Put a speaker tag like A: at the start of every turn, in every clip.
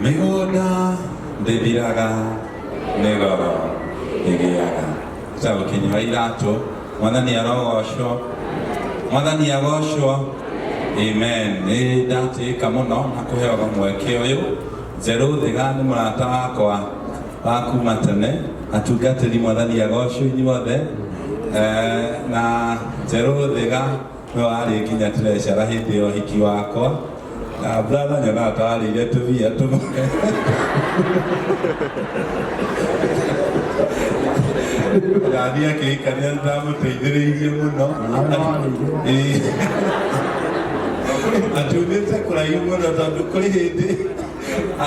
A: Mĩgũnda ndĩthiraga nĩ goro ĩgĩaga. Tagwo Kĩnyua Iratũ. Mwathani arogocwo. Mwathani agocwo. Amen. Nĩ ndatĩĩka mũno na kũheo mweke ũyũ. Njerũ Thiga nĩ mũrata wakwa wa kuma tene. Atungatĩri Mwathani agocwo inyuothe. Na Njerũ Thiga nĩwe warĩ nginya treasurer hĩndĩ ya ũhiki wakwa. Na brother nyonaga ta warĩire tũbia tũmwe. Ndathiĩ akĩhikania nĩndamũteithĩrĩirie mũno. Ĩĩ. Atiumĩte kũraihu mũno tondũ kũrĩ hĩndĩ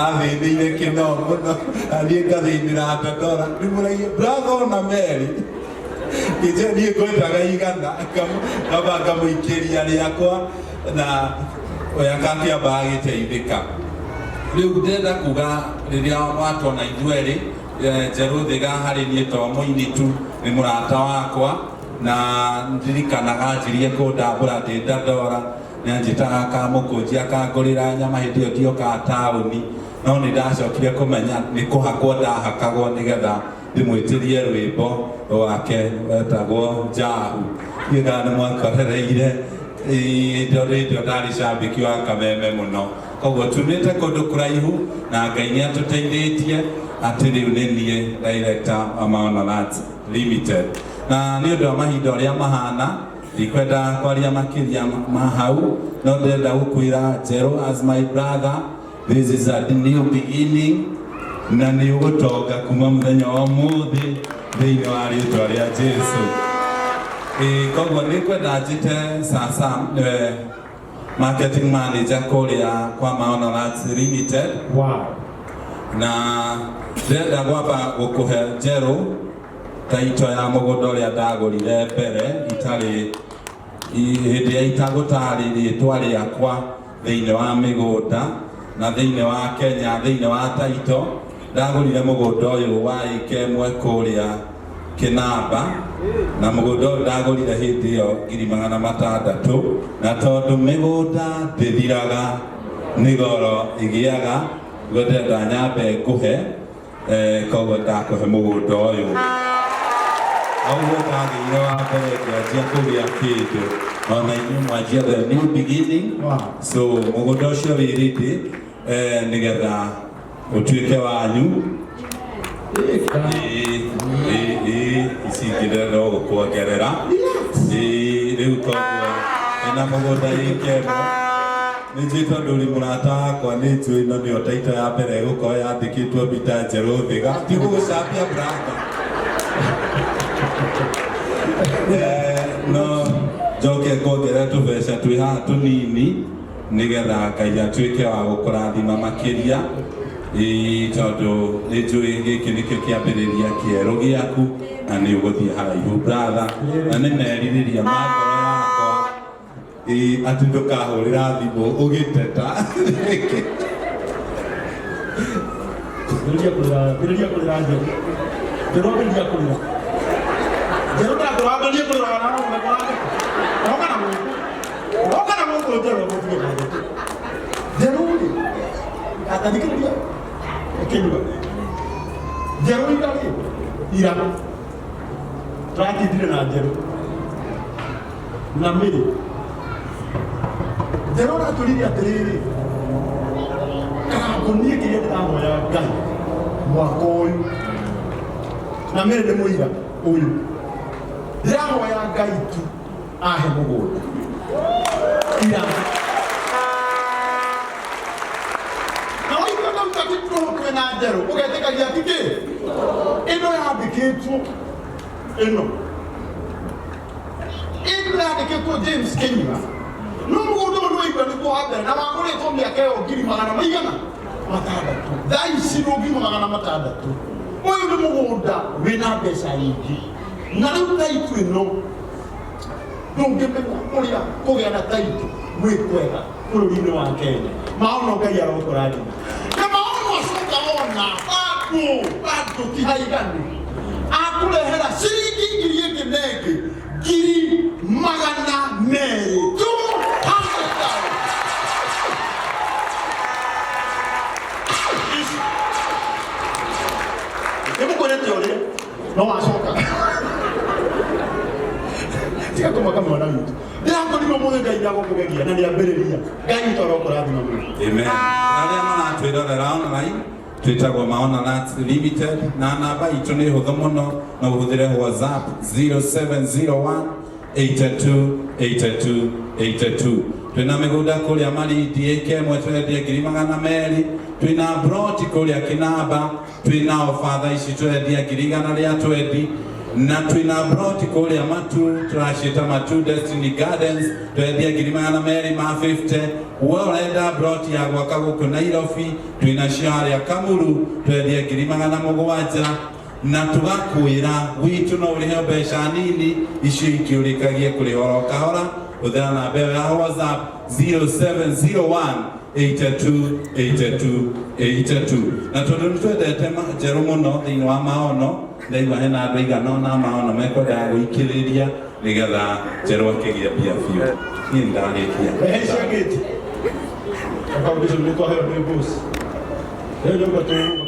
A: athĩnĩire kĩno mũno athiĩ ngathĩnĩra Dandora ndĩmũragie brother ona Mary Ije niĩ ngwendaga igana ngamba ngamũikĩria rĩakwa na oya gakĩamba agĩteithĩka. Rĩu ndĩrenda kuga rĩrĩa watona ithuerĩ Njerũ Thiga harĩ niĩ to mũini tu, nĩ mũrata wakwa na ndirikanaga anjirie kũndambũra ndĩ Dandora, nĩanjĩtaga akamũkũnjia akangũrĩra nyama hĩndĩ ĩyo ndiokaga taũni, no nĩ ndacokire kũmenya nĩ kũhakwo ndahakagwo nĩgetha ndĩmwĩtĩrie rwĩmbo rwake wetagwo Njahu. Ndiũĩ kana nĩ mwakorereire tondũ hĩndĩ ĩyo ndarĩ cambĩki wa Kameme mũno. Koguo tumĩte kũndũ kũraihu na Ngai nĩ atũteithĩtie atĩ rĩu nĩ niĩ director wa Maono Lands Limited. Na nĩ ũndũ wa mahinda ũrĩa mahana, ndikwenda kwaria makĩria ma hau, no ndĩrenda gũkwĩra Njerũ as my brother, This is a new beginning na nĩ ũgũtonga kuma mũthenya wa ũmũthĩ thĩinĩ wa rĩtwa rĩa Jesu. Ĩĩ, koguo nĩ ngwenda njĩte Sasa nĩwe marketing manager kũrĩa kwa Maono Lands Limited.
B: Wow.
A: Na ndĩrenda gwamba gũkũhe njerũ taito ya mũgũnda ũrĩa ndagũrire mbere itarĩ hĩndĩ ya itagũtarĩ rĩtwa rĩakwa thĩinĩ wa mĩgũnda na thĩinĩ wa Kenya thĩinĩ wa Taito ndagũrire mũgũnda ũyũ wa ĩka ĩmwe kũrĩa Kĩnamba na mũgũnda ũyũ ndagũrire hĩndĩ ĩyo 600,000 na tondũ mĩgũnda ndĩthiraga nĩ goro ĩgĩaga nĩguo ndĩrenda nyambe ngũhe koguo ndakũhe mũgũnda ũyũ ũguo ndagĩire wa mbere ngĩanjia kũgĩa kĩndũ ona inyuĩ mwanjia the new beginning.
B: Wow.
A: So mũgũnda ũcio wĩ ready nĩgetha ũtuĩke wanyu. Ĩĩ, ici ingĩ ndĩrenda o gũkuongerera. Ĩĩ, rĩu koguo ĩna mũgũnda ĩka ĩmwe nĩ njũĩ tondũ ũrĩ mũrata wakwa nĩ njũĩ ĩno nĩyo taito ya mbere ĩgũkorwo yandĩkĩtwo Peter Njerũ Thiga ti gũgũcambia brother. No njoke nguongerere tũbeca twĩ haha tũnini nĩgetha Ngai atuĩke wa gũkũrathima makĩria. Ĩĩ, tondũ nĩ njũĩ gĩkĩ nĩkĩo kĩambĩrĩria kĩerũ gĩaku na nĩ ũgũthiĩ haraihu brother, na nĩ merirĩria ma ngoro yakwa ĩĩ atĩ ndũkahũrĩra thimũ ũgĩteta.
B: Ambĩrĩria kũrĩra, ambĩrĩria kũrĩra Njerũ. Njerũ ambĩrĩria kũrĩra. Njerũ ndakũra ambĩrĩria kũrĩra ona no mũthenya wake. Roka na gũkũ. Roka na gũkũ Njerũ gũtige na gũkũ. Njerũ rĩ, atathikĩrĩria ĩkĩnyua. Njerũ ira rĩ, ira. Tũratindire na Njerũ. Na mĩrĩ. Njerũ aratwĩrire atĩrĩrĩ, Karangũ niĩ kĩrĩa ndĩrahoya Ngai mwaka ũyũ, na mĩrĩ nĩ mũira ũyũ, ndĩrahoya Ngai tu ahe mũgũnda. Ira. Na waigua kau gakĩtũhũ twĩna Njerũ, ũgetĩkagia atĩ kĩ? Ĩno yandĩkĩtwo ĩno. Ĩno yandĩkĩtwo James Kĩnyua. No mũgũnda ũyũ nĩwaigua nĩguo wa mbere na wagũrĩtwo mĩaka ĩyo ngiri magana maigana matandatũ. Thaa ici nĩ ngiri magana matandatũ. Ũyũ nĩ mũgũnda wĩna mbeca nyingĩ. Na rĩu taitũ ĩno ndũngĩmenya ũrĩa kũgĩa na taitũ gwĩ kwega bũrũri-inĩ wa Kenya. Maono Ngai arokũrathima. Na maono acoka ona bado bado ti haiganu. Akũrehera ciringi ngiri ĩngĩ na ĩngĩ 200,000. 200,000. Ici nĩmũkwĩrĩte ũrĩa no wacoka tiga kũmaka mwana witũ. Ndĩrakorirwo mũthĩ Ngai nĩagũkũgeria na nĩambĩrĩria. Ngai witũ arokũrathima mũno.
A: Amen. Arĩa maratwĩrorera online twĩtagwo Maona Lands Limited na namba itũ nĩ hũthũ mũno, no ũhũthĩre WhatsApp 0701 82 82 82. Twĩna mĩgũnda kũrĩa Malindi ĩka ĩmwe tũrendia 200,000, twĩna broti kũrĩa Kĩnamba, twĩna ofa thaa ici tũrendia 120,000, na twĩna broti kũrĩa Matu tũraciĩta Matu Destiny Gardens tũrendia 250,000. We ũrenda broti ya gwaka gũkũ Nairobi, twĩna cio harĩa Kamuru tũrendia 700,000, na tũgakwĩra gwitũ no ũrĩhe mbeca nini, icio ingĩ ũrĩkagie kũrĩha oro kahora. Hũthĩra namba ĩyo ya WhatsApp 0701 82 82 82. Na tondũ nĩ twendete njerũ mũno thĩinĩ wa maono, ndaigua hena andũ aigana ũna maono mekwendaga gũikĩrĩria nĩgetha njerũ akĩgĩe mbia biũ. Niĩ nĩndarĩkia.
B: Rehe icio ngĩti. Foundation nĩ twaheo nĩ boss. Rĩu nyũmba tũgũka.